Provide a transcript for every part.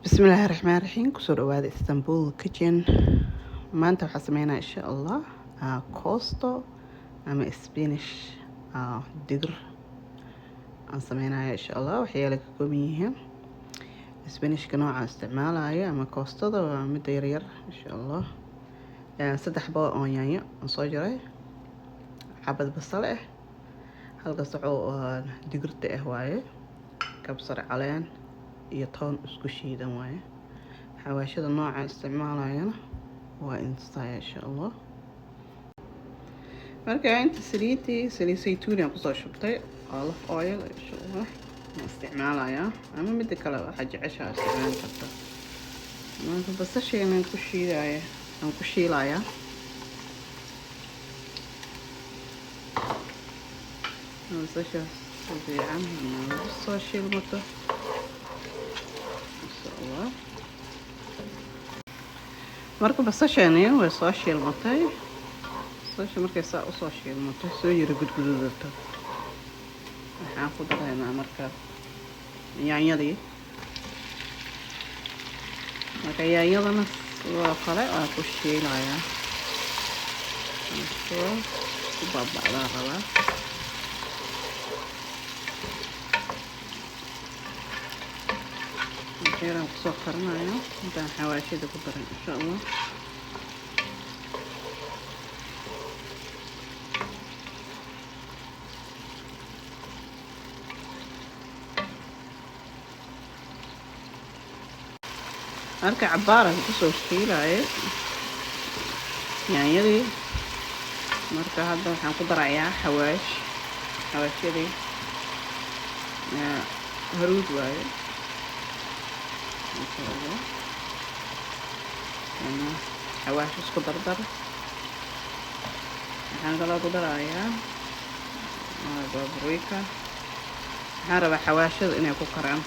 Bismillaahi Raxmaani Raxiim. Kusoo dhawaada Istanbul Kitchen. Maanta waxaa sameynaa, insha Allah, koosto ama spinach, digir aan sameynaya, insha Allah. Waxyaala ka kooban yihiin spinachka nooca isticmaalayo ama koostada waa midda yaryar, insha Allah. 3 xabo oo yaanyo aan soo jaray, xabad basal ah, halka saco oo digirta ah waaye, kabsar caleen iyo toon isku shiidan waaye. Xawaashada nooca isticmaalayana waa intaya, insha Allah. Marka inta saliidii, saliid saytuun aan kusoo shubtay, olive oil, insha Allah, waan isticmaalayaa, ama mida kale waxaa jeceshaa isticmaali karta. Marka basasheena ku shiidaya, aan ku shiilayaa. Basashaas si fiican noogu soo shiilmato, insha Allah. Marka basasheeni way soo shiilmatay. Basasha markay saa usoo shiilmato, soo yara gudgududato, waxaan ku daraynaa marka yaanyadii. Marka yaanyadana sidoo kale waa ku shiilayaa, soo ku baaba'daa rabaa. Yaraan kusoo karinayo intaan xawaashida ku darin, insha Allah. Marka cabaaran kusoo shiilaayo yaanyadii. Marka hadda waxaan ku darayaa xawaash, xawaashyadii haruud waaye, insha Allah. Xawaash isku dardar. Waxaan kaloo ku darayaa paprika. Waxaan rabaa xawaashada inay ku karaan.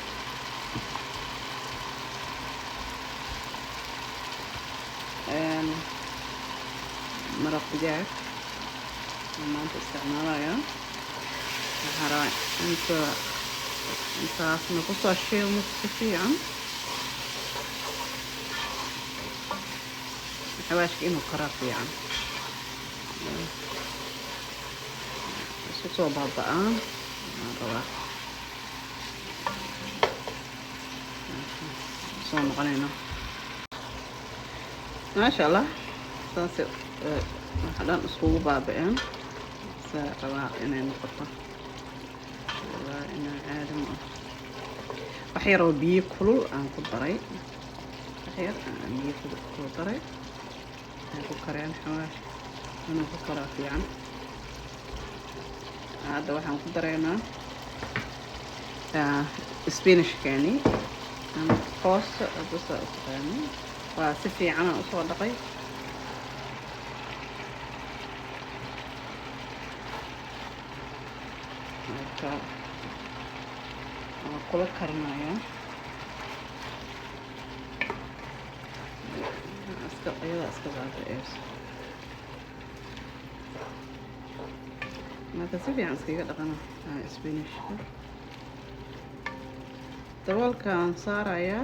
Maraq digaag aan maanta isticmaalaya. Waxaan rabaa inta intaasna kusoo shiilmo si fiican, xawaashka inuu karaa fiican, isku soo baaba-aan waan rabaa. Soo noqonayno, maasha Allah. Saas waxa dhan iskugu baaba-een saa rabaa inay noqoto. Rabaa inaa caadi ma ah. Wax yar oo biyo kulul aan ku daray, wax yar aan biyo ku daray, ay ku kareen. Xawaash inuu ku karaa fiican. Hadda waxaan ku dareynaa spinachkeeni ama koosto hadda saa u taqaani. Waa si fiican aan usoo dhaqay. Marka waa kula karinayaa iska, iyadaa iska baaba-eyso. Marka si fiican iskaga dhaqana spinachka. Daboolka aan saarayaa,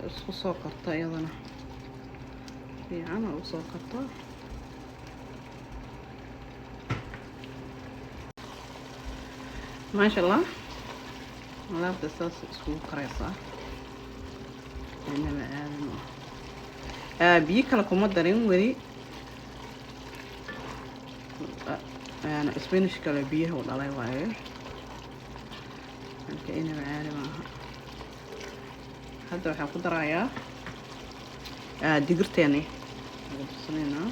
isku soo karto iyadana fiican oo usoo karto. Maasha Allah, alaabta saas iskugu karaysaa, inaba aadan ah. Biyo kale kuma darin weli. Spinach kale biyaha u dhalay waaye. Marka inaba caadi maaha. Hadda waxaan ku darayaa digirteeni. Ugu darsanaynaa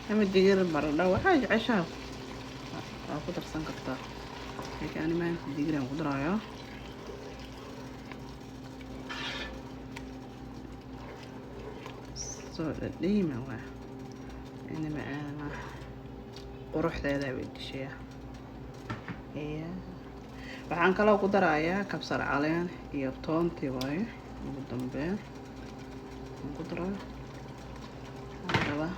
ama digir, baradho, waxaa jeceshaha waa ku darsan kartaa, laakiin ani maanta digiraan ku darayaa. Soo dhadhiima waa inaba caadi maaha. Quruxdeeda bay dishayaa. Iya, waxaan kaloo ku darayaa kabsar caleen iyo toontii waaye. Ugu dambeyn aan ku daraa. Waxaan rabaa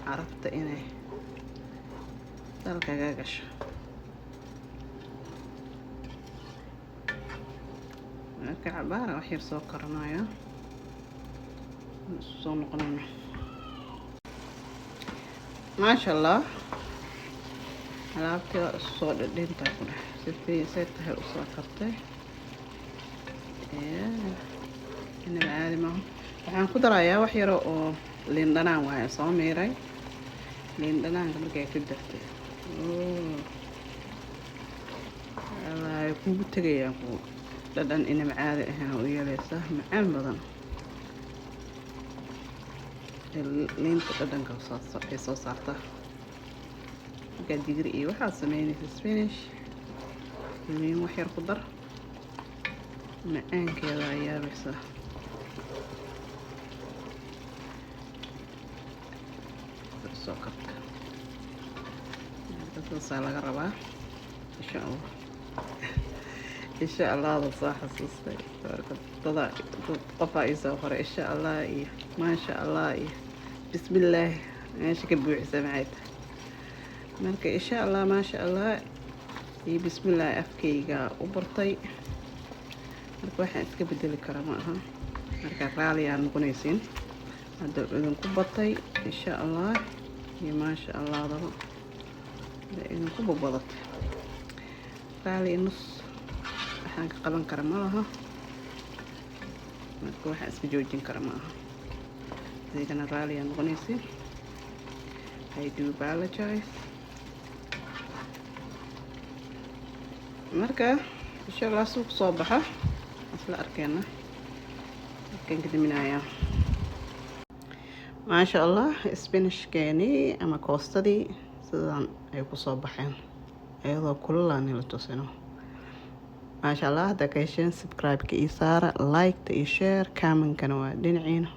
carabta inay dalkaga gasho. Marka cabaara wax yar soo karanaya, isu soo noqonayna. Maasha Allah, alaabtii waa isu soo dhadhintaa ku dhex si say tahay usoo kartay. Inaba caadi maaha. Waxaan ku darayaa wax yaro oo liin dhanaan waaye, soo miiray liin dhanaanka. Markay ku dartay ay kugu tegayaan ku dhadhan inaba caadi ahayn u yeeleysaa, macaan badan. Liinta dhadhanka ay soo saartaa. Markaa digir iyo waxaad sameynaysa spinach, liin wax yar ku dar, macaankeeda ayaa yaabaysaa. Soo karta. Marka saasaa laga rabaa, insha Allah. Insha Allahda soo xasuustay. Marka dada dad qofaa ii soo qoray insha Allah iyo maasha Allah iyo bismillaahi, meesha ka buuxisa maxay tahay? Marka insha Allah, maasha Allah iyo bismillaahi afkayga u bartay. Marka waxaan iska bedeli kara ma aha. Marka raali aa noqonaysiin hadda idinku batay insha Allah iyo maasha Allahdaba hadda idinku babadatay. Raali nus waxaan ka qaban kara ma laha. Marka waxaan iska joojin kara ma aha. Adigana raali aa noqonaysiin. I do apologize. Marka insha Allah suuq soo baxa isla arkeena markaan ka daminayaa. Maasha Allah, spinachkeeni ama koostadii sidan ay kusoo baxeen iyadoo kululaani la tusino. Maasha Allah, haddaa ka hesheen, subscribe-ka iyo saara, like-ta iyo share, comment-kana waa dhinaciina.